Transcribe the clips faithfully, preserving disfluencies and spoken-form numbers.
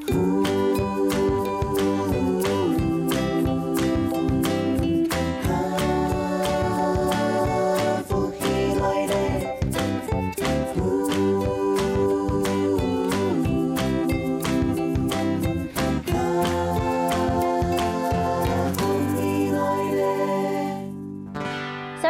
所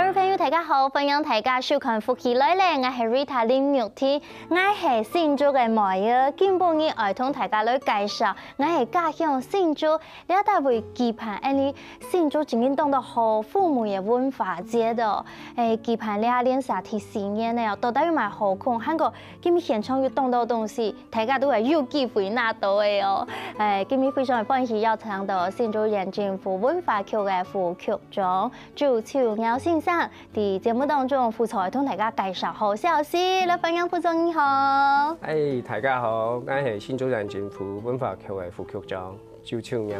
有朋友，大家好，歡迎大家收看《福氣來了》，𠊎係Rita林玉婷，𠊎係新竹个妹仔。今晡日愛同大家來介紹，𠊎係家鄉新竹，這搭位舉辦恁呢新竹正經當多好風味个文化節哦。誒，舉辦這連續第四年了哦，到底有麼个好看？還過今日現場有當多東西，大家都會有機會拿到个哦。誒，今日非常个歡喜邀請到新竹縣政府文化局个副局長 朱秋耀先生在節目當中負責同大家介紹好消息。來，歡迎副總，你好。哎，大家好，𠊎係新竹縣政府文化局个副局長朱秋耀。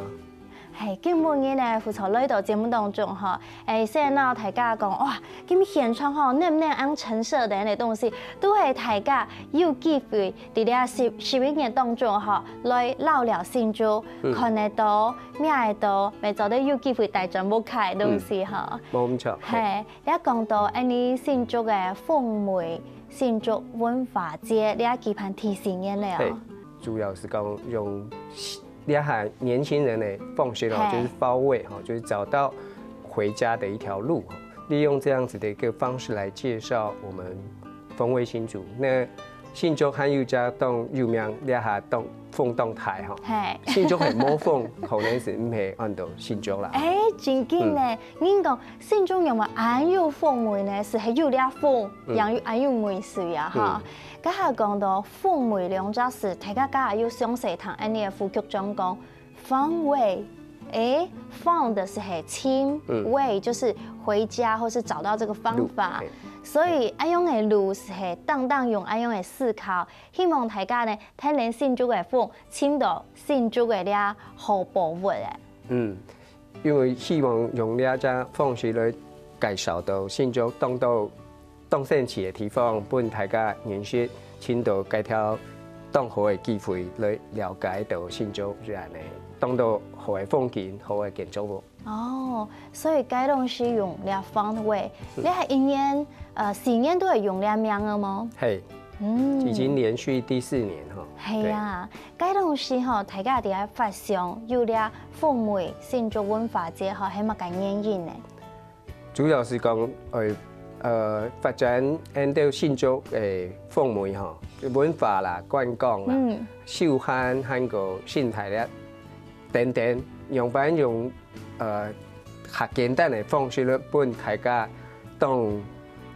嘿，今晡日呢，副總來到節目當中吼，哎，先摎大家講，哇，今日現場吼，恁恁恁陳設个恁呢東西，都係大家有機會 在這十，十一月當中吼，來尞尞新竹，嗯。看得到、摸得到，乜做得有機會帶轉屋下个東西吼。嗯，無毋著，嘿。嘿，你講到恁呢新竹个風味、新竹文化節，你也舉辦第四年了哦。嘿，主要係講用這下年輕人个方式哦，嘿。就是follow吼，就是找到回家的一條路吼，利用這樣子的一個方式來介紹我們風味新竹。那 新竹還有一隻當有名，這下當風當大吼。嘿。新竹係無風，可能係毋係安到新竹啦。哎，正經呢，嗯。人講新竹有無恁有風味呢？係係有這風，嗯。也有恁有味緒啊，哈。嗯。這下講到風味兩隻字，大家敢有詳細聽恁呢个副局長講， 方位，誒，found係尋，嗯。Way就是回家或是找到這個方法。路，嘿。所以恁樣个路係當當用恁樣个思考，希望大家呢，聽等新竹个風，尋到新竹个這好寶物誒。嗯，因為希望用這隻方式來介紹到新竹當多 當神奇个地方，分大家認識，尋到該條當好个機會來了解到新竹，就恁呢，當多好个風景、好个建築物。哦，所以該東西用這方位，嗯。你係一年，呃，四年都係用這名个無？嘿，嗯。已經連續第四年吼。係啊，該東西吼，大家在該發想，有這風味新竹文化節吼，係麼个原因呢？ 主要係講，呃，呃，發展𫣆兜新竹个風味吼，文化啦、觀光啦、嗯。休閒，還有生態啦，等等，用般用，呃，較簡單个方式咧，分大家當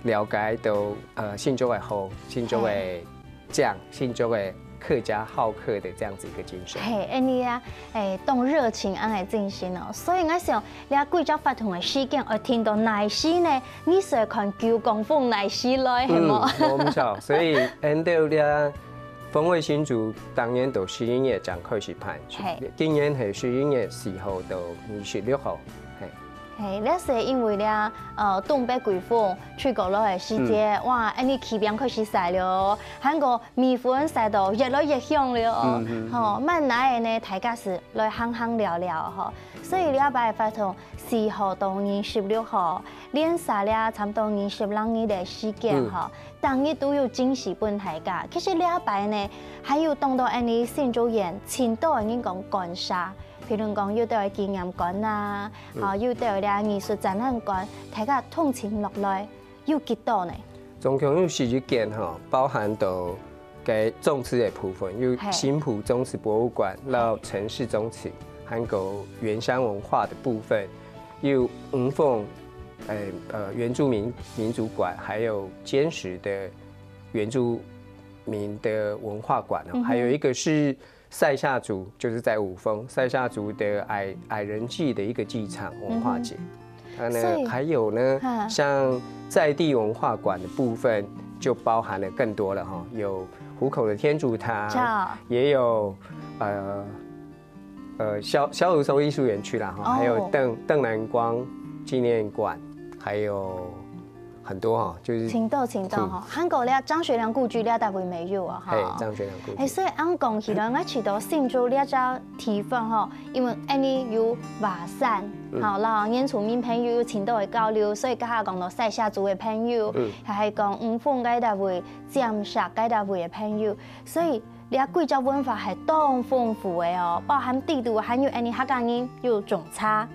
了解到，呃，新竹个好，新竹个 嘿。靚，新竹个客家好客的這樣子一個精神。嘿，恁呢啊，誒，當熱情恁个精神哦。所以𠊎想，這幾隻活動个時間愛停到哪時呢？你係看九降風哪時來，係無？嗯，無毋著。所以𫣆兜這風味新竹當然都十一月正開始辦，嘿。今年係十一月四號到二十六號，嘿。 嘿，這係因為這，呃，東北季風吹過來个時節，嗯。哇，恁呢氣溫開始曬了哦，還過米粉曬到越來越香了哦。嗯，嗯，嗯。吼，慢來个呢，大家係來行行尞尞吼。所以這擺个活動四號到二十六號，連續這差不多二十零日个時間吼，嗯。逐日都有驚喜分大家。其實這擺呢，還有當多恁呢新竹縣盡多个人講館舍， 譬如講，有兜个紀念館啊，嗯。吼，有兜个藝術展覽館，大家統稱落來有幾多呢？總共有十一間吼，包含到該宗祠个部分，有嘿。新埔宗祠博物館，摎陳氏宗祠，還有原鄉文化的部分，有吳鳳，誒，呃，原住民民族館，還有尖石的原住民的文化館哦，嗯哼。還有一個是 賽夏族，就是在五峰，賽夏族的矮，矮人祭的一個祭場文化節。嗯哼。啊呢，所以，還有呢，哈。像在地文化館的部分，就包含了更多了哈，有湖口的天主堂，是啊。也有，呃，呃，萧，萧如松藝術園區啦哈，哦。還有鄧，鄧南光紀念館，還有很多哈，就是盡多盡多哈。還過這張學良故居這搭位乜有啊哈。嘿，張學良故居。欸，所以恁講起來，𠊎知道新竹這隻地方哈，因為恁呢有華山，嗯。好，然後原住民朋友有盡多个交流，所以剛剛講到賽夏族个朋友，嗯。還係講五峰該搭位、尖石該搭位个朋友，所以這貴州文化係當豐富个哦，包含地圖還有恁呢客家人有種茶。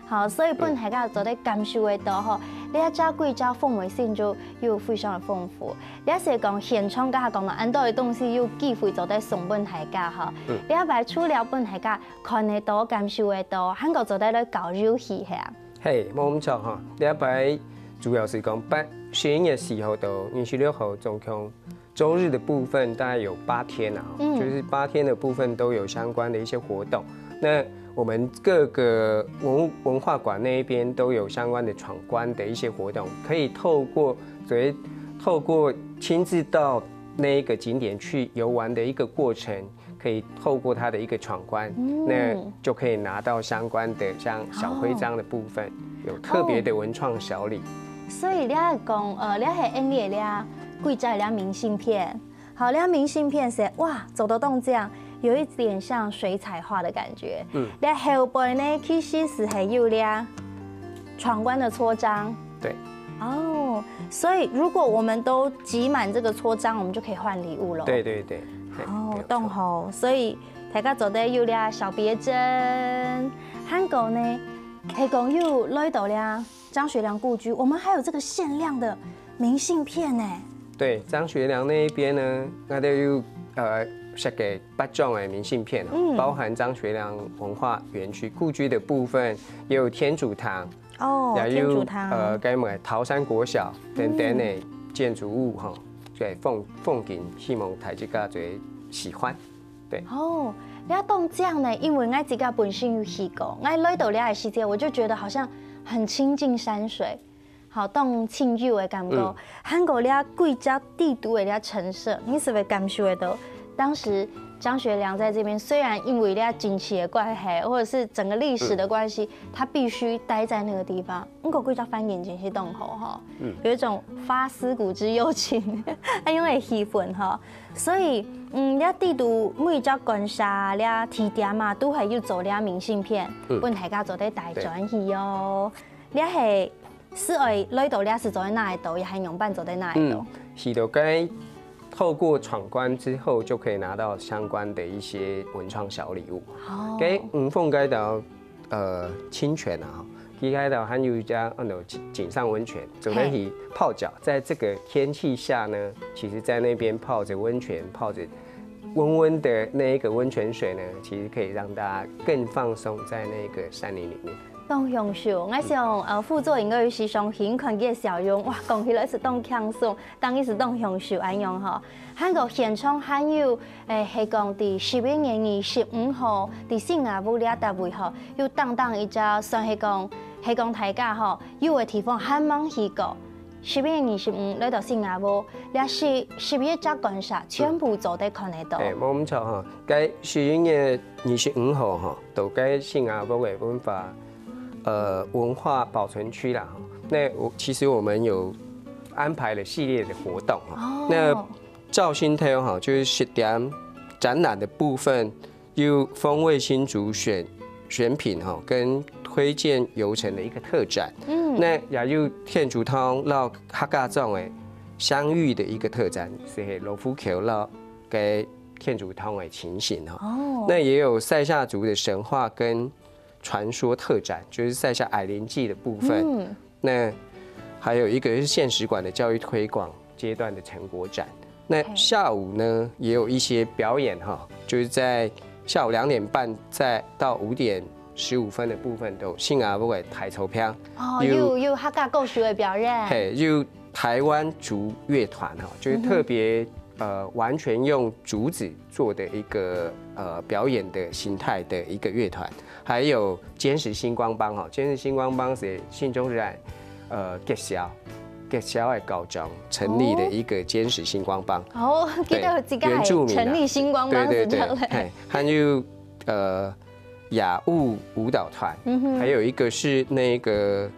好，所以分大家做得感受得到吼，這隻貴州風味新竹又非常个豐富。這係講現場，剛才講了恁多个東西，有機會做得送分大家吼。嗯。這擺除了分大家看得到、感受得到，還過做得來搞遊戲係啊。嘿，無毋著吼，這擺主要係講八，十一月十一號到二十六號，總共週日的部分大概有八天啊，嗯。就是八天的部分都有相關的一些活動。那我們各個文，文化館那一邊都有相關的闖關的一些活動，可以透過，所謂透過親自到那一個景點去遊玩的一個過程，可以透過它的一個闖關，嗯。那就可以拿到相關的像小徽章的部分，哦。有特別的文創小禮。所以你愛講，呃，你係恁呢个貴州个明信片， 好，這明信片係，哇，做到當靚，有一點像水彩畫的感覺。嗯。這後背呢，其實係有這闖關的戳章。對。哦，所以如果我們都集滿這個戳章，我們就可以換禮物囉。對，對，對。嘿，哦，沒有錯。當好，所以大家做得有這小別針，還過呢，係講有來到這 張學良故居，我們還有這個限量的明信片呢。對，張學良那一邊呢，那都有，呃，設計八張的明信片哦，嗯。包含張學良文化園區故居的部分，也有天主堂，哦，也有，天主堂。呃，該麼个桃山國小等等的建築物哈，嗯。對，風，風景，希望大家最喜歡。 對。哦，這當靚呢，因為𠊎自家本身有去過，𠊎來到這个時節，我就覺得好像很親近山水，好，當親近个感覺。嗯。還過這貴州帝都个這陳設，你係毋係感受得到？當時張學良在這邊，雖然因為這經濟的關係，或者是整個歷史的關係，嗯。他必須待在那個地方。毋過貴州環境真係當好哈，嗯。有一種發思古之幽情，那樣的氣氛哈。 所以，嗯，這帝都每隻官舍這地點啊，都係有做這明信片，嗯。分大家做得帶轉去哦。對。這係，係愛來到這時做得拿得到，也係仰般做得拿得到？嗯，係到該透過闖關之後，就可以拿到相關的一些文創小禮物。哦。該五峰該島 呃，清泉啊，其實該還有一隻，嗯，井上溫泉，做得去泡腳。在這個天氣下呢，其實在那邊泡著溫泉，泡著溫溫的那一個溫泉水呢，其實可以讓大家更放鬆在那個山林裡面。當享受，𠊎想，呃，副座應該有時常看佢个笑容，哇，講起來係當輕鬆。 當然係當享受恁樣吼。還過現場還有，誒，係講在十一月二十五號，在新牙屋這搭位吼，有當當一隻算係講，係講大家吼，有个地方還吂去過。十一月二十五來到新牙屋，這十，十一隻官舍全部做得看得到。誒，無毋著吼，該十一月二十五號吼，到該新牙屋个文化 呃，文化保存區啦，哈。那我，其實我們有安排了系列的活動，哈。哦。那朝晨頭，哈，就是十點，展覽的部分有風味新竹選，選品，哈，跟推薦遊程的一個特展。嗯。那也有天主堂摎客家庄的相遇的一個特展，係羅浮橋摎該天主堂的情形，哈。哦。那也有賽夏族的神話跟 傳說特展，就是賽夏矮靈祭的部分。嗯。那還有一個是現實館的教育推廣階段的成果展。那下午呢，嘿。也有一些表演哈，就是在下午兩點半再到五點十五分的部分都有新牙屋个大草坪。哦，有，有，有客家故事的表演。嘿，有台灣竹樂團哈，就是特別，嗯哼。呃，完全用竹子 做的一個，呃，表演的形態的一個樂團，還有堅實星光幫哈，堅實星光幫是新竹縣，呃，吉祥，吉祥的高中成立的一個堅實星光幫。哦，對，記得這個原住民啊。成立星光幫，對，對，對，是這樣嘞。嘿，還有，呃，雅物舞蹈團，嗯哼。還有一個是那個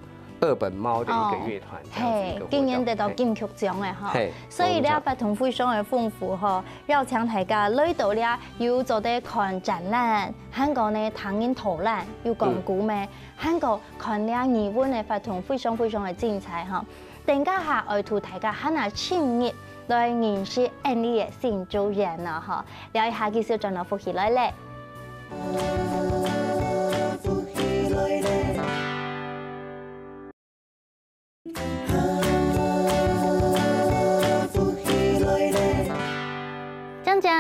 二本猫的一个乐团，这样子一个活动。今年得到金曲奖个哈，所以呢，活动非常的丰富哈，邀请大家来到了有做得看展览，还有呢，听人导览，有讲古咩，还有看了艺文的活动，非常非常的精彩哈。等下下，爱同大家还要深入来认识恁呢个新竹人呢哈，聊一下，继续转到福气来嘞。 正正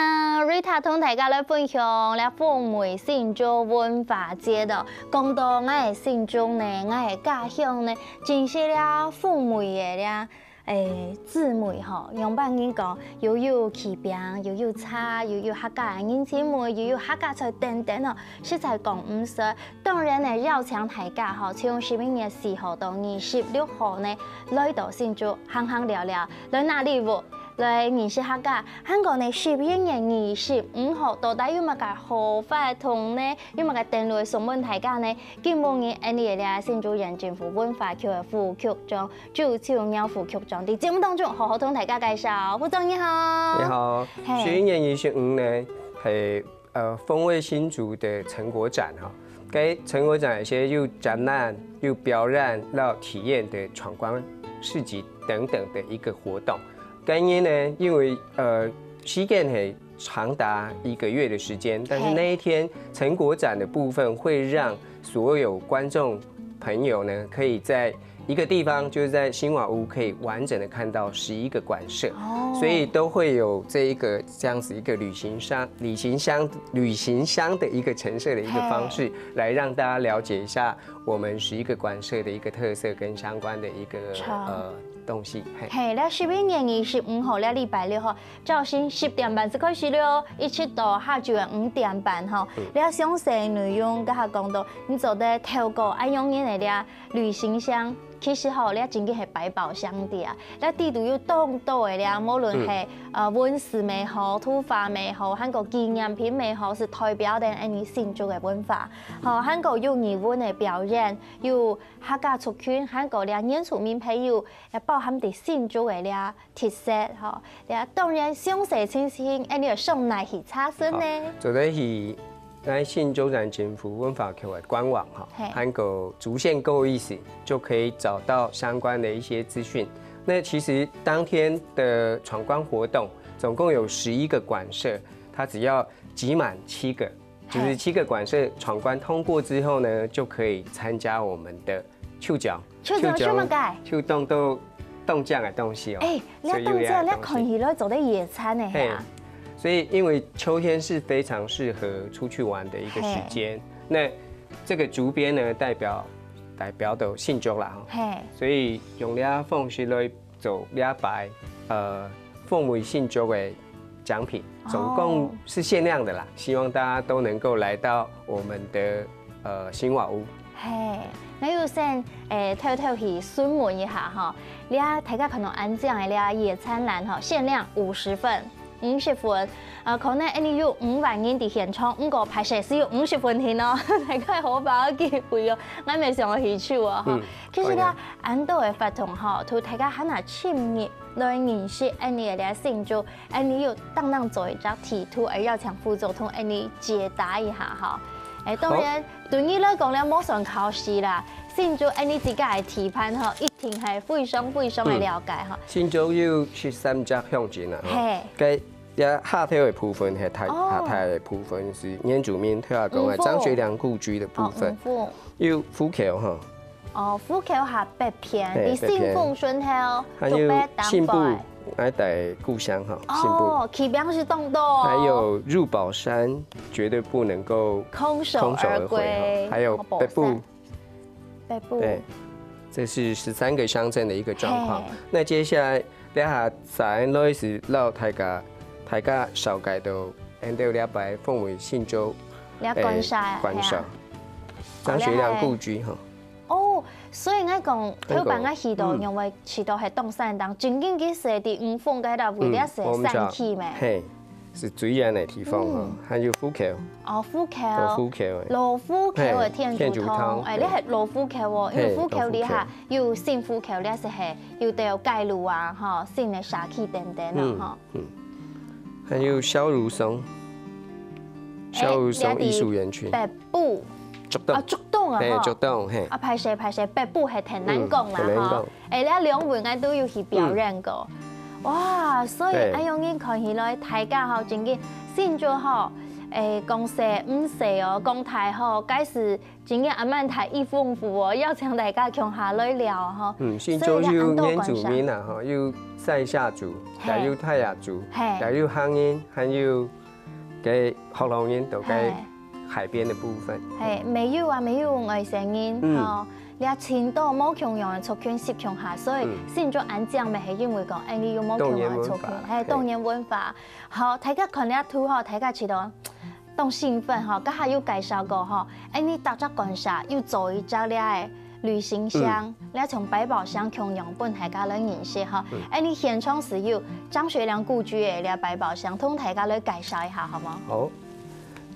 ，Rita同大家來分享了鳳尾新竹文化節哦。講到𠊎个新竹呢，𠊎个家鄉呢，真係了鳳尾个了，誒，姊妹吼，樣般人講，又有粿餅，又有茶，又有客家个人情味，又有客家菜等等哦，實在講毋煞。當然呢，邀請大家吼，從十一月四號到二十六號呢，來到新竹行行尞尞，來拿禮物。 來認識客家，還過呢，十一月二十五號到底有麼个好活動呢？有麼个等路送分大家呢？今晡日，𠊎等个新竹縣政府文化局个副局長，朱秋鳥副局長，在節目當中好好同大家介紹。副總你好。你好，嘿。十一月二十五呢，係 呃，鳳尾新竹的成果展哈。該成果展有些有展覽、有表演、到體驗的闯關市集等等的一个活动。該年呢，因为呃，時間係長達一个月的時間，但是那一天成果展的部分会让所有观众朋友呢，可以在 一个地方，就是在新瓦屋可以完整的看到十一个馆舍，哦。所以都会有这一个这样子一个旅行箱、旅行箱、旅行箱的一个陈设的一个方式，嘿。来让大家了解一下我们十一个馆舍的一个特色跟相关的一个，呃，东西。嘿。嘿，那十一月二十五号，那礼拜六吼， 朝晨十点半就開始了，一直到下晝个五點半吼。嗯。這詳細內容，頭下講到，你做得透過恁樣个這旅行箱，其實吼，這真个係百寶箱个啊。這裡肚有當多个這，無論係，嗯。呃，文字乜好，圖畫乜好，還過紀念品乜好，係代表等恁呢新竹个文化。吼，還過有藝文个表演，有客家族群，還過這原住民朋友，也包含在新竹个這 特色吼。對啊，當然詳細情形，恁呢愛上哪去查詢呢？好，做得去咱新竹縣政府文化局个官网哈，嘿。還有竹縣购物市就可以找到相关的一些资讯。那其实当天的闯关活动总共有十一个馆舍，它只要集满七个，就是七个馆舍闯关通过之后呢，就可以参加我们的 手脚。手腳，手腳，手腳，手動到，動腳个東西哦。哎，你要動腳，所以有一个東西。你要看起來做得野餐呢，嘿啊。嘿，所以因为秋天是非常适合出去玩的一个时间，嘿。那这个竹编呢，代表，代表的新竹啦，吼。嘿。所以用这方式来做这擺，呃，凤尾新竹个 奖品，总共是限量的啦，哦。希望大家都能够来到我们的，呃，新瓦屋。嘿，𠊎有先，誒，偷偷去詢問一下吼，這大家可能恁樣个這野餐籃吼，限量五十份，五十份，呃，可能恁呢有五萬人在現場，毋過歹勢只有五十份定哦，大家好把握機會哦，𠊎乜想愛去搶哦吼。嗯，其實呢，可以啊。恁多个活動吼，同大家還較深入來認識恁呢个這新竹 恁呢又當當做一隻題圖，愛邀請副總同恁呢解答一下哈。誒，當然，好。對你來講咧，無算考試啦。新竹恁呢自家个地盤吼，一定係非常非常个了解哈。嗯。新竹有十三隻鄉鎮啊，吼。嘿。該這下頭个部分係大，哦。下頭个部分係原住民頭下講个五福。張學良故居的部分。哦，五福。有福橋哈。 哦，福橋下北片，嘿，在新豐順後，北片。還有新埔，愛在故鄉哈，新埔。哦，起名是當多哦。還有入寶山，絕對不能夠空手而歸。空手而回哈。還有北部。哦，寶山。北部。對，這是十三个鄉鎮的一個狀況。嘿。那接下來，這下再來是讓大家，大家紹介到，恁呢這擺鳳尾新竹，這館舍啊，誒，館舍。嘿啊。張學良故居哈。 哦，所以𠊎講，頭擺𠊎去到，嗯。因為去到係當山頂，正經佢係在五峰該搭位，嗯，這係山區咩？嘿，係最遠个地方吼，嗯。還有虎口，哦，虎口。有虎口个。老虎口个天主堂，嘿，天主堂，哎，你係老虎口哦，因為虎口底下有新虎口，你係係有兜街路啊，吼，新个社區等等啊，嗯，吼。嗯。還有蕭如松，哎，蕭如松藝術園區。北部。竹東。啊，竹東啊，嘿，吼。竹東，嘿。啊，歹勢，歹勢，北部係天南港啦，嗯，天南港。吼。 哎，這兩位𠊎都有去表演過。嗯。哇，所以，對。恁樣人看起來，大家吼，真个新竹吼，哎，講細毋細哦，講大吼，該係真个還蠻大一豐富哦，邀請大家共下來尞吼。嗯，新竹有原住民啊，吼，有賽夏族，嘿。也有泰雅族，嘿。也有漢人，還有 个學老人都在嘿。海邊的部分。嘿，乜有啊，乜有外省人，嗯。吼，這真多無共樣个族群集共下，所以嗯。新竹恁靚乜係因為講，哎，你有無共樣个族群，多元文化，嘿，嘿。多元文化。好，大家看這圖吼，大家知道當興奮吼，剛才有介紹過吼，哎，你大家感受有做一隻這个 旅行箱，嗯。你從百寶箱共樣分大家來認識吼。嗯。哎，你現場係有張學良故居个這百寶箱，同大家來介紹一下好無？好，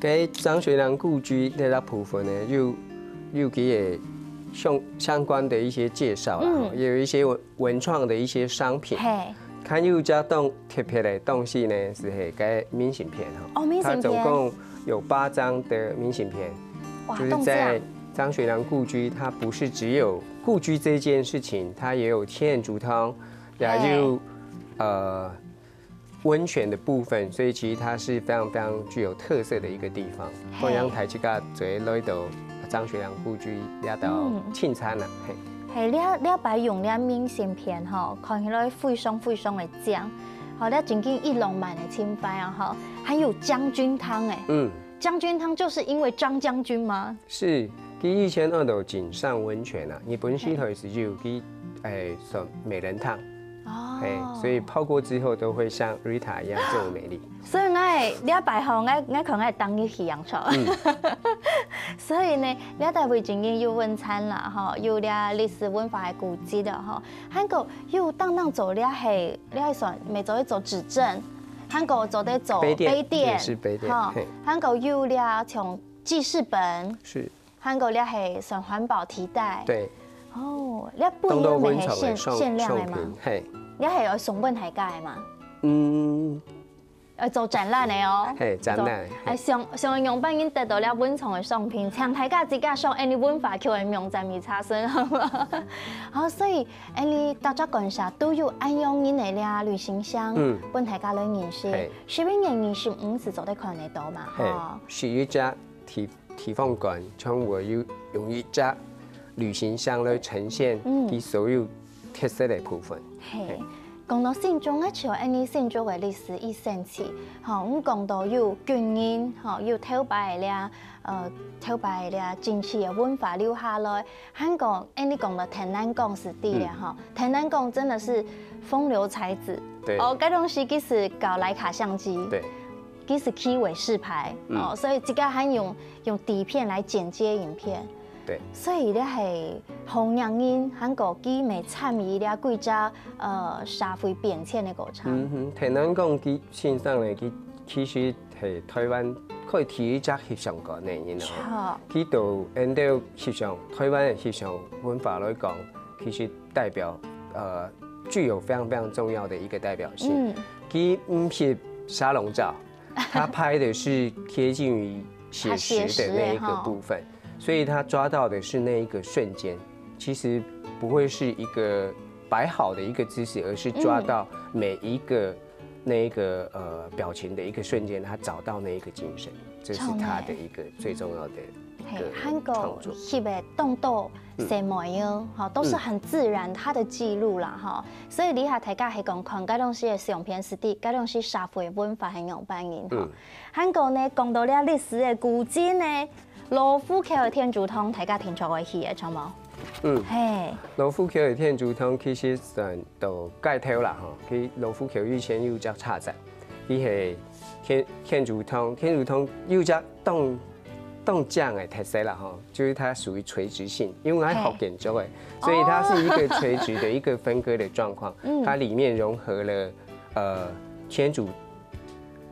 該張學良故居這個部分呢，有，有佢个相，相關的一些介紹啦，嗯。吼，也有一些文，文創的一些商品。嘿。 還有一隻當特別个東西呢，係該明信片哈。哦，明信片。它總共有八張的明信片，哇，就是在張學良故居，它不是只有故居這件事情，它也有天主堂，也有，嘿。呃，溫泉的部分，所以其實它是非常非常具有特色的一個地方。嘿。歡迎大家做來到張學良故居這到嗯。慶餐啦，嘿。 嘿，這，這擺用這明信片吼，看起來非常非常个靚，吼，這真經一浪漫个情懷啊，吼，還有將軍湯哎。嗯。將軍湯就是因為張將軍嗎？是，佢以前安到錦上溫泉啊，日本時代係有佢，哎，說美人湯。哦。哎，所以泡過之後都會像Rita一樣這麼美麗。 所以𠊎這擺吼，𠊎，𠊎可能愛當日去陽春。嗯。所以呢，這搭位真經有溫泉啦，吼，有這歷史文化个古蹟的吼，還過有當當做這係，這係算，乜做得做紙鎮，還過做得做杯店，杯店，也是杯店，吼，嘿。還過有這像記事本，是。 還過這係算環保提袋。對。哦，這本來乜係限，當多文創个商，限量个嘛？商品，嘿。這係愛送分大家个嘛？嗯。愛做展覽个哦。嘿，展覽，嘿。哎，想，想用般人得到這文創个商品，請大家自家上𠊎俚文化局个網站去查詢，好無？好，所以𠊎俚大家感謝都有恁樣个這旅行箱，嗯。分大家來認識。嘿。十一月二十五係做得看得到嘛？嘿，吼。十一月 地，地方館，像𠊎有用一隻旅行箱來呈現嗯。佢所有特色个部分。嘿，嘿。講到新竹，𠊎想𠊎俚新竹个歷史已神奇，吼，你講到有軍人，吼，有頭擺个這，呃，頭擺个這政治个文化留下來，還講，𠊎俚講到天南港係對个，嗯。吼，天南港真的是風流才子，對。哦，該東西其實搞萊卡相機，對。 佢係去偉士牌，嗯。哦，所以自家還用，用底片來剪接影片。對。所以這係好靚人，還過佢乜參與這幾隻，呃，社會變遷个過程。嗯哼，天南港佢先生呢，佢其實係台灣可以提一隻翕相館个人哦。著。佢都，𠊎俚翕相，台灣个翕相文化來講，其實代表，呃，具有非常非常重要的一個代表性。嗯。佢毋翕沙龍照， 他拍的是貼近於寫實的那一個部分，它寫實哈。所以他抓到的是那一個瞬間，其實不會是一個擺好的一個姿勢，而是抓到每一個那一個，呃，表情的一個瞬間，他找到那一個精神，這是他的一個最重要的一個嘿，還過創作。翕个動作 細妹仔，吼，都是很自然，嗯。他的記錄啦，吼。所以這下大家係講看該東西个相片，係對該東西社會文化係仰般形，吼。嗯。還過呢，講到這歷史个古蹟呢，羅浮橋个天主堂，大家定著會去个，著無？嗯。嘿。羅浮橋个天主堂其實算到街頭啦，吼，佢羅浮橋以前有隻車站，佢係天，天主堂，天主堂有隻當，當靚个特色啦，吼。 就是它屬於垂直性，因為它學建築的，嘿。所以它是一個垂直的一個分割的狀況，哦。嗯。它裡面融合了，呃，天主，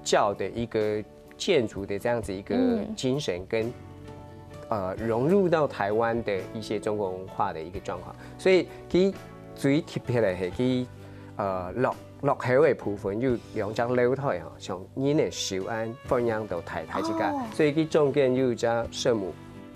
教的一个建筑的这样子一个精神跟，呃，融入到台湾的一些中国文化的一个状况。所以其实最特别的是，其实，呃，落落口的部分有两只楼梯吼，像人的手按放样都抬抬起来，所以其中间有一只圣母，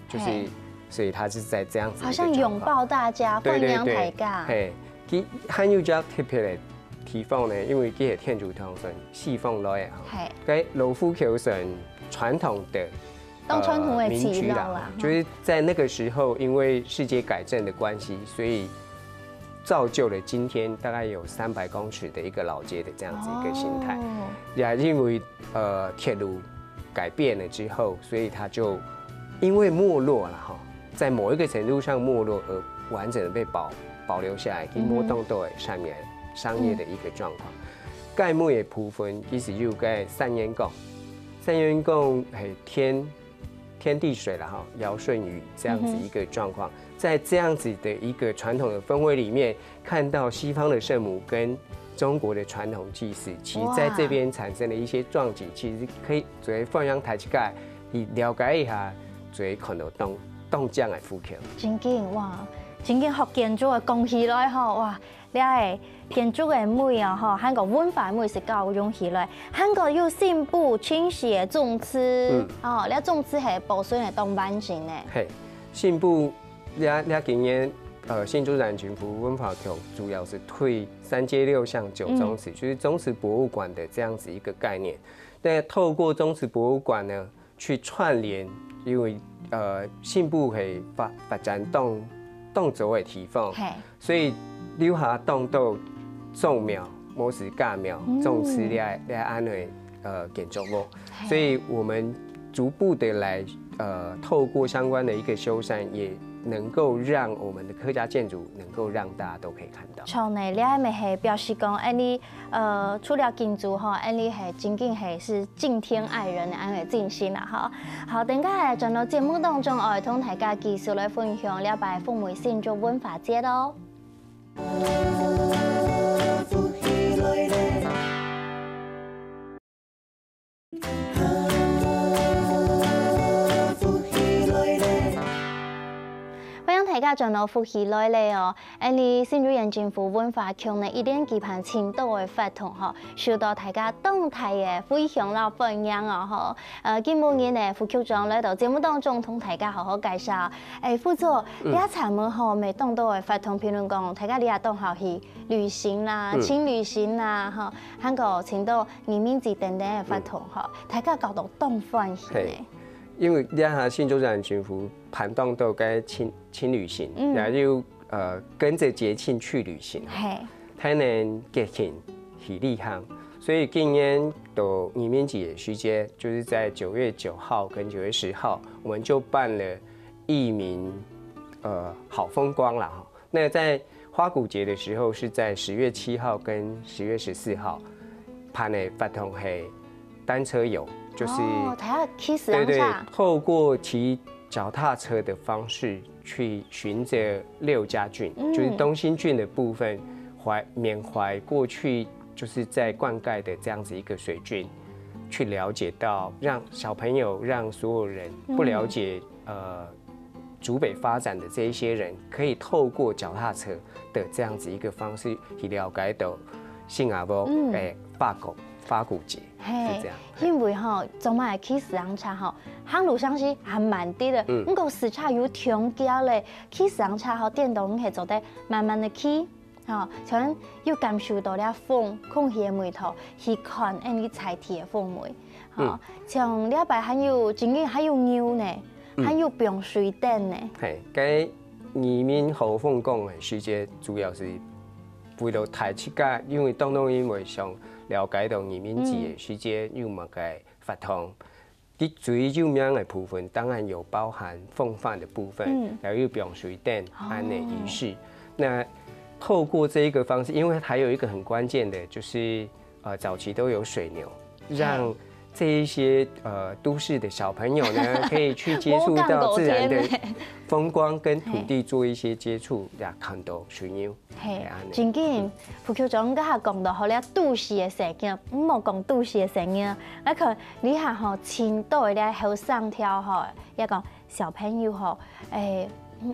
就是，所以他是在这样子一个状况。好像拥抱大家，对对对，放样抬起来。嘿，其实还有一只特别的地方呢，因为这个天主堂是西方来的哈，嘿，该罗浮宫是传统的，当传统的呃，民居啦，啦，就是在那个时候，因为世界改正的关系，所以造就了今天大概有三百公尺的一个老街的这样子一个形态。哦。也因为，呃，铁路改变了之后，所以它就因为没落了哈，在某一个程度上没落而完整的被保保留下来，跟摩洞豆的上面商业的一个状况。盖木的部分其实又在三元港，三元港很天天地水了哈，尧舜禹这样子一个状况，在这样子的一个传统的氛围里面，看到西方的圣母跟中国的传统祭祀，其实在这边产生了一些撞击，其实可以作为放样台去盖，你了解一下，作为看到动动这样的浮桥。真紧哇，真紧学建筑的讲起来吼，哇， 了个建筑个美哦吼，還過文化美是夠用起來，還過有新埔清溪个宗祠，嗯，哦，這宗祠係保存个當完整呢。嘿，新埔這這幾年，呃，新竹縣政府文化局主要是推三街六巷九宗祠，嗯，就是宗祠博物馆的这样子一个概念。那透过宗祠博物馆呢， 去串联，因为呃新埔係发发展当当早个地方，嘿，所以留下当多宗庙、摩斯家庙、嗯，宗祠这这安的呃建筑物，嘿，所以我们逐步的来呃透过相关的一个修缮，也能够让我们的客家建筑能够让大家都可以看到。像呢，你还没系表示讲，哎，你 呃，除了建筑吼，恁呢係真經係是敬天愛人的恁个精神啦吼。好，等下來轉到節目當中，愛同大家繼續來分享這擺鳳尾新竹文化節哦。 歡迎大家轉到福氣來了哦！恁呢新竹縣政府文化局呢，一連舉辦盡多个活動吼，受到大家當大个回響摎歡迎哦吼。呃，今晡日呢，副局長來到節目當中，同大家好好介紹。哎，副座，嗯，這站仔吼，乜當多个活動，譬如講，大家這下當好去旅行啦，嗯，輕旅行啦，吼，還過盡多 義民節等等个活動吼，大家搞到當歡喜呢。嘿，因為這下新竹縣政府辦當多个輕輕旅行，嗯，也有呃跟著節慶去旅行，嘿，台南節慶去旅行，所以今年的義民節時節，就是在九月九號跟九月十號，我們就辦了義民呃好風光啦哈。 那在花鼓節的時候，是在十月七號跟十月十四號，辦个活動係單車遊，就是，哦，大家騎自行車。對對，透過騎腳踏車的方式去循著六家圳，嗯，就是東興圳的部分，懷，緬懷過去就是在灌溉的這樣子一個水圳，去了解到，讓小朋友，讓所有人不了解，嗯，呃， 竹北發展的這一些人，可以透過腳踏車的這樣子一個方式去了解到新加坡，嗯，欸，法國，法國節，嘿，是這樣。因為吼，做麼个騎自行車吼，行路上是還慢啲个，嗯，毋過駛車又當遽咧，騎自行車吼，顛倒你係做得慢慢个騎， 吼，像有感受到這風，空氣个味道，去看恁呢在地个氛圍。吼，嗯，像這擺還有，真經還有牛呢，嗯，還有放水燈呢。嘿，該義民好風光个時節，主要是為了大自家，因為當當因為想了解到義民節个時節，嗯，有麼个活動。 佢最有名个部分，當然有包含風帆的部分，嗯，還有放水燈，哦，恁呢儀式。那透過這一個方式，因為還有一個很關鍵的，就是，呃，早期都有水牛，嘿，讓這一些呃都市的小朋友呢，可以去接觸到自然的風光，跟土地做一些接觸，也看到水牛。嘿，真緊，副局長，你這下講到吼，這都市个細人，毋好講都市个細人，𠊎看這下吼，青島个這後生條吼，也講小朋友吼，誒，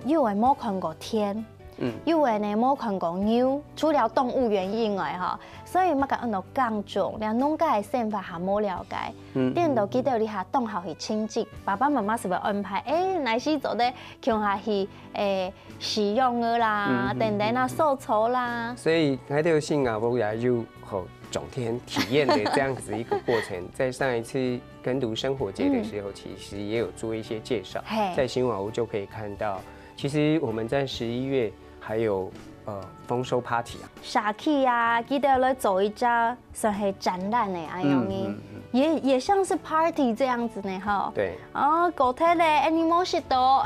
有个無看過田，嗯，有个呢無看過牛，除了動物園以外吼，所以麼个安到耕種，連農家个生活還無了解。嗯，顛倒記得這下當好去親近，爸爸媽媽係會安排，誒，哪時做得共下去，誒，飼羊仔啦，嗯，等等啊，掃草啦。所以，𠊎兜新華屋也有好種田體驗的這樣子一個過程。在上一次耕讀生活節的時候，其實也有做一些介紹，在新華屋就可以看到。其實我們在十一月還有呃豐收 party 啊，社區啊，記得來做一隻算係展覽个恁樣个，也也像是 party 這樣子呢吼。對，哦，過忒咧，恁樣無食到。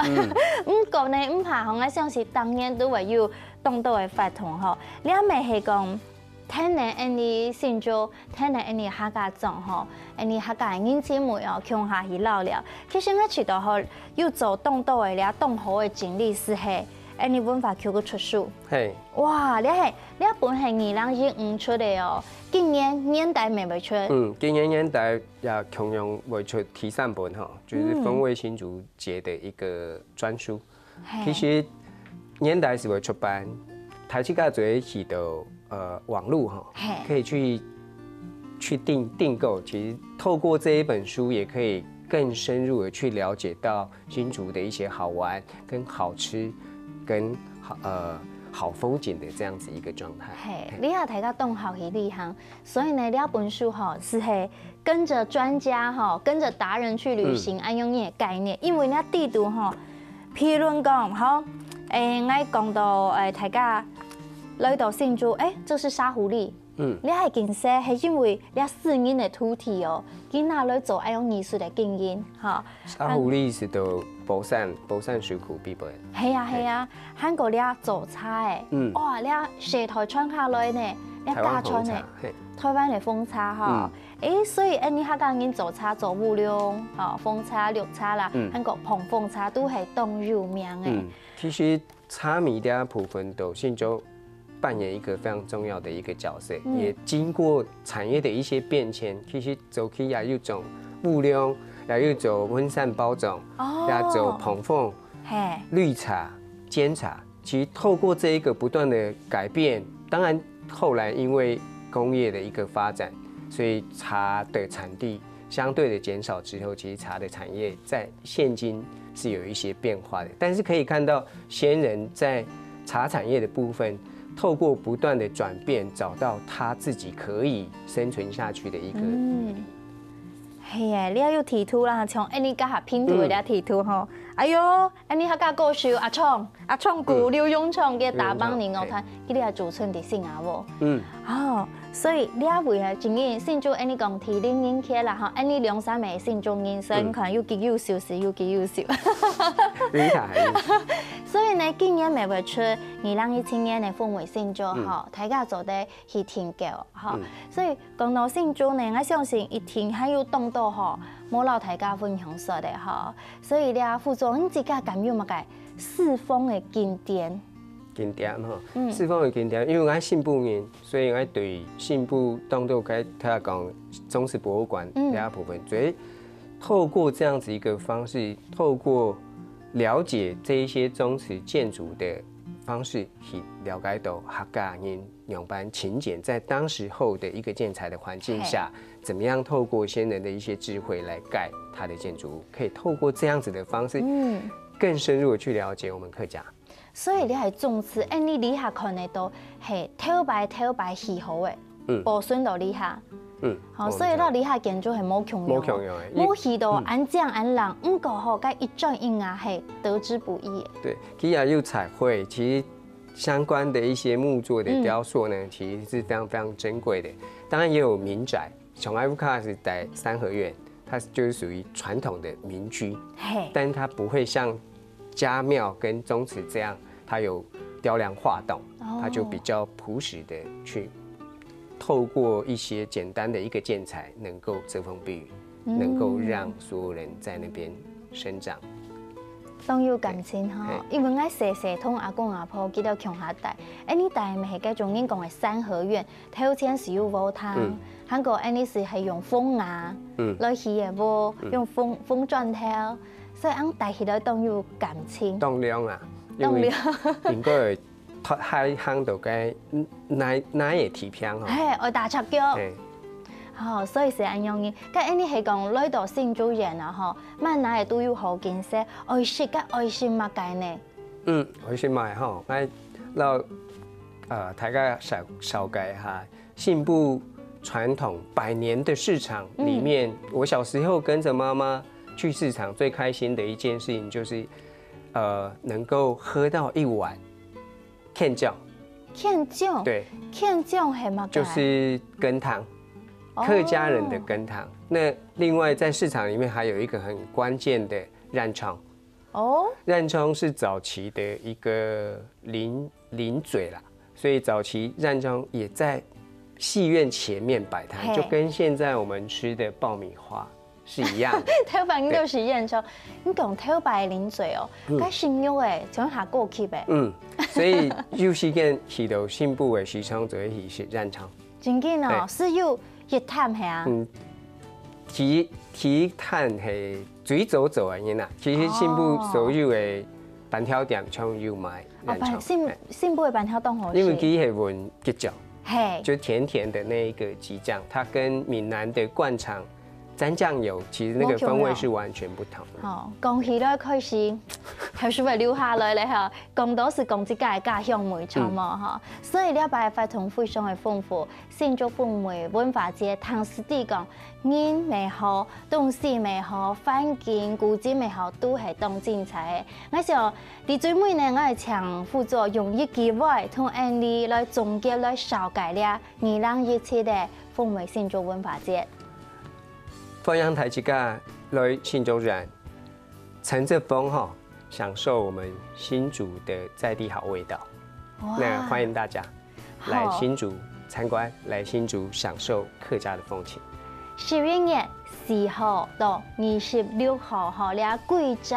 毋過呢，毋怕吼，𠊎相信當年都會有當多个活動吼。這乜係講， 跈等𠊎俚新竹，跈等𠊎俚客家莊吼，𠊎俚客家个人情味哦，共下去尞尞。其實𠊎試著吼，有做當多个這當好个整理，係𠊎俚文化局个出書。嘿，哇，這係這本係二零一五出个哦，今年年底乜會出。嗯，今年年底也共樣會出第三本吼，就是風味新竹節的一個專書。 其實年底係會出版，大自家做得去到呃網路吼，可以去去訂訂購。其實透過這一本書，也可以更深入的去了解到新竹的一些好玩、跟好吃、跟好呃好風景的這樣子一個狀態。嘿，這下大家當好去旅行，所以呢，這本書吼係係 跟著專家吼，跟著達人去旅行，恁樣个概念。因為這地圖吼，譬論講吼，誒，𠊎講到誒，大家來到新竹，誒，這係沙湖里。嗯，這係景色，係因為這私人个土地哦，佢拿來做恁樣藝術个經營，吼。沙湖里係到寶山，寶山水庫邊背。係啊係啊，還過這做茶誒，嗯，哇，這世代傳下來呢，這家傳誒，台灣紅茶，嘿，台灣个紅茶吼。 誒，所以𠊎俚客家人做茶做烏龍，吼，紅茶、綠茶啦，還過膨風茶都係當有名誒。嗯，其實茶米這部分都新竹扮演一個非常重要的一個角色，也經過產業的一些變遷，其實早期也有種烏龍，也有種溫山包種，也種膨風、綠茶、煎茶， 其實透過這一個不斷的改變，當然後來因為工業的一個發展，所以茶的產地相對的減少之後，其實茶的產業在現今是有一些變化的。但是可以看到，先人在茶產業的部分，透過不斷的轉變，找到他自己可以生存下去的一個。嗯，係誒，這有地圖啦，像𠊎俚這下拼圖个這地圖吼，哎喲， 𠊎俚客家歌手阿昌，阿昌哥，劉永昌个打幫人樂團，佢這下駐村在新加坡。嗯，哦，所以這位啊，真个新竹𠊎俚講第零年期啦吼，𠊎俚兩三个新竹人，所以可能又幾優秀，係又幾優秀。厲害！所以呢，今年乜會出二零一七年个風味新竹吼，大家做得去訂購吼。所以講到新竹呢，𠊎相信一定還有當多吼，無摎大家分享說个吼。 所以這副總，你自家敢有麼个私房个景點？景點吼，私房个景點，因為𠊎新埔人，所以𠊎對新埔當多該頭講中式博物館這部分，所以透過這樣子一個方式，透過了解這一些中式建築的方式，去了解到客家人 仰般勤儉在當時候的一個建材的環境下，怎麼樣透過先人的一些智慧來蓋它的建築物，可以透過這樣子的方式，嗯，更深入的去了解我們客家。所以這係總是，𠊎俚這下看得到，係頭擺頭擺起好个，嗯，保存到這下。嗯，好，所以到這下建築係無共樣，無共樣个，無起到恁靚恁靚，毋過吼，該一磚一瓦係得之不易个。對，佢也有彩繪，其實 相關的一些木作的雕塑呢，其實是非常非常珍貴的。當然也有民宅，像𠊎屋下是在三合院，它就是屬於傳統的民居，嘿，但是它不會像家廟跟宗祠這樣，它有雕梁畫棟，它就比較樸實的去透過一些簡單的一個建材，能夠遮風避雨。能够让所有人在那边生长。當有感情哈，對。因為𠊎細細同阿公阿婆佢兜共下戴，恁呢戴毋係該種人講个三合院，頭前係有禾埕，嗯。還過恁呢係係用紅瓦，嗯。來起个屋，嗯。用紅，紅磚頭，所以恁戴起來當有感情。當涼啊，因為當涼。應該會 脫鞋行到該泥，泥个地方吼。嘿，愛踏赤腳。嘿。吼，所以係恁樣个。該恁呢係講來到新竹縣啊吼，滿哪位都有好景色，愛食个愛食麼个呢？嗯，愛食麼个吼，來，摎，呃，大家紹，紹介一下新埔傳統百年的市場裡面，嗯。我小時候跟著媽媽去市場，最開心的一件事情就是，呃，能夠喝到一碗 芡醬。芡醬？對。芡醬係麼个？就是羹湯，哦。客家人的羹湯。那另外在市場裡面還有一個很關鍵的醃蔥。哦。醃蔥是早期的一個零，零嘴啦，所以早期醃蔥也在戲院前面擺攤，嘿。就跟現在我們吃的爆米花 是一樣的。頭擺你都係醃蔥，對。你講頭擺个零嘴哦，嗯。該新肉誒，像下高級誒。嗯，所以有時間去到新埔个市場就會去食醃蔥。真緊哦，對。係有一攤係啊？嗯，其，其實一攤係最早做个人啊，其實新埔所有个粄條店全有賣 哦，粄條。粄，新，嘿。新埔个粄條當好食。因為佢係搵桔醬，嘿。就甜甜的那一個桔醬，它跟閩南的灌腸蘸醬油，其實那個風味是完全不同的。哦，講起來開始，口水會流下來了哈。講到係講自家个家鄉味，著無哈？嗯。所以這擺个活動非常个豐富，新竹風味文化節，聽師弟講， 人也好，東西也好，環境、古蹟也好，都係當精彩个。𠊎想，在最尾呢，𠊎請副座用一句話同𠊎俚來總結、來紹介這二零一七个風味新竹文化節。歡迎大家來新竹縣， 乘著風哈，享受我們新竹的在地好味道。哇。那歡迎大家來新竹參觀，好。來新竹享受客家的風情。十一月四號到二十六號，吼，這幾隻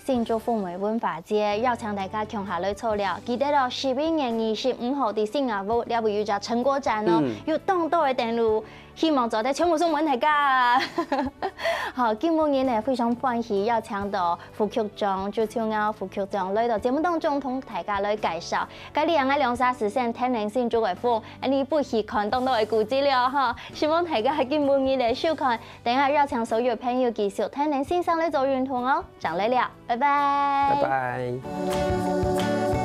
新竹風味文化節，邀請大家共下來坐尞。記得哦，十一月二十五號在新雅屋，這位有隻成果展哦，嗯。有當多个展覽， 希望做得全部送分大家。好，今晡日呢，非常歡喜邀請到副局長，朱秋鷗副局長來到節目當中，同大家來介紹。該裡啊，𠊎兩儕係先聽聽新竹个風，恁呢不時看當多个古蹟了哈。希望大家今晡日个收看，等下邀請所有朋友繼續聽聽先生來做運動哦。正來尞，拜拜。拜拜。